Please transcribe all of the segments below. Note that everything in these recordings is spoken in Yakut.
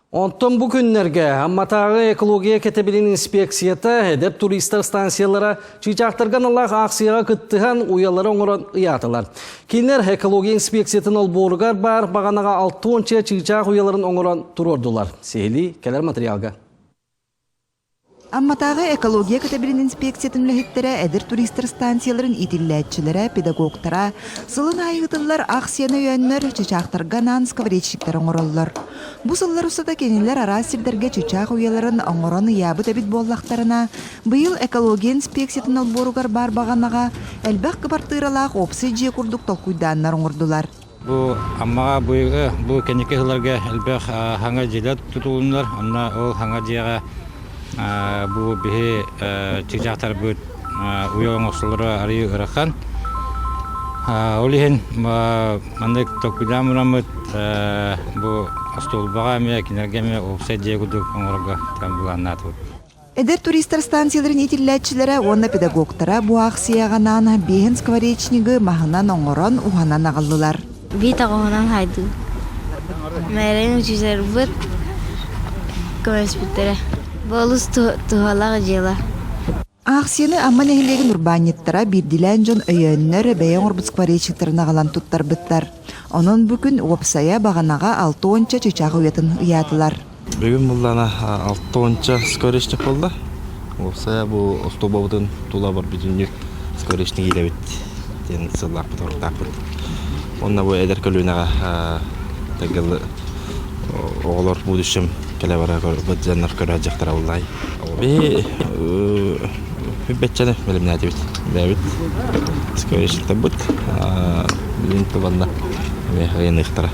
Онтон бу күннэргэ Амматааҕы экология кэтэбилин инспекцията эдэр туристар станциялара чыычаахтарга аналлаах аахсыйаҕа кыттыһан уйалары оҥорон ыйаатылар. Кинилэр экология инспекциятын олбуоругар баар баҕанаҕа 60 чыычаах уйаларын оҥорон туруордулар. Сиһилии кэлэр материалга. Амматааҕы экология кэтэбилин инспекциятын үлэһиттэрэ эдэр туристар станцияларын иитиллээччилэрэ, педагогтара сылын аайы ыытыллар аахсыйаны өйөөннөр, чычаахтарга анаан скворечниктар оҥороллор. Бу сыллар устата кинилэр араас сирдэргэ чычаах уйаларын оҥорон ыйаабыт эбит буоллахтарына, быйыл экология инспекциятын олбуоругар баар баҕанаҕа элбэх кыбартыыралаах уопсай дьиэ курдук толкуйдааннар оҥордулар. Бу Аммаҕа быйылгы бу кэнники сылларга элбэх хаҥа дьиэлэр тутулуннулар. Онно ол хаҥа дьиэҕэ бу биһи чыычаахтарбыт уйа оҥостоллоро арыый ыарахан. Ол иһин маннык толкуйдаан буламмыт бу остуолбаҕа эмиэ кинилэргэ эмиэ уопсай дьиэ курдук оҥорорго былааннаатыбыт. Эдэр туристар станцияларын иитиллээччилэрэ уонна педагогтара бу аахсыйаҕа анаан биэһин скворечнигы маһынан оҥорон, уһанан аҕаллылар. Биир тоҕуһунан хайдыы. Мээрин учууталбыт көмөлөспүттэрэ. Бу олус туһалаах дьыала. Аахсыйаны Амма нэһилиэгин урбаанньыттара биирдиилээн дьон өйөөннөр бэйэ оҥорбут скворечниктарын аҕалан туттарбыттар. Онон бу күн уопсайа баҕанаҕа 60 чычаах уйатын ыйаатылар. Бүгүн буллана 60 скворечник буолла. Уопсайа бу остуолбабытын тула бар бүтүннүү скворечник иилэбит диэн сыллаахпыт ортаахпыт. Уонна бу эдэр көлүөнэҕэ тагылы оҕолор будущем кэлэ бара быдьаннар көрө дьахтара буллай. Биһи бэччэни бэлэмнээтибит. Бэйэбит скворечниктарбыт билин туланна ыйаныахтара.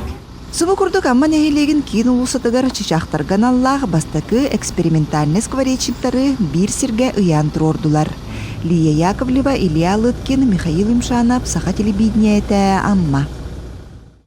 Субу курдук Амма нэһилиэгин киин уулуссатыгар чычаахтарга аналлаах бастакы экспериментальнай скворечниктары биир сиргэ ыйаан туруордулар. Лия Яковлева, Илья Лыткин, Михаил Юмшанов, Саха телевидениетэ, Амма.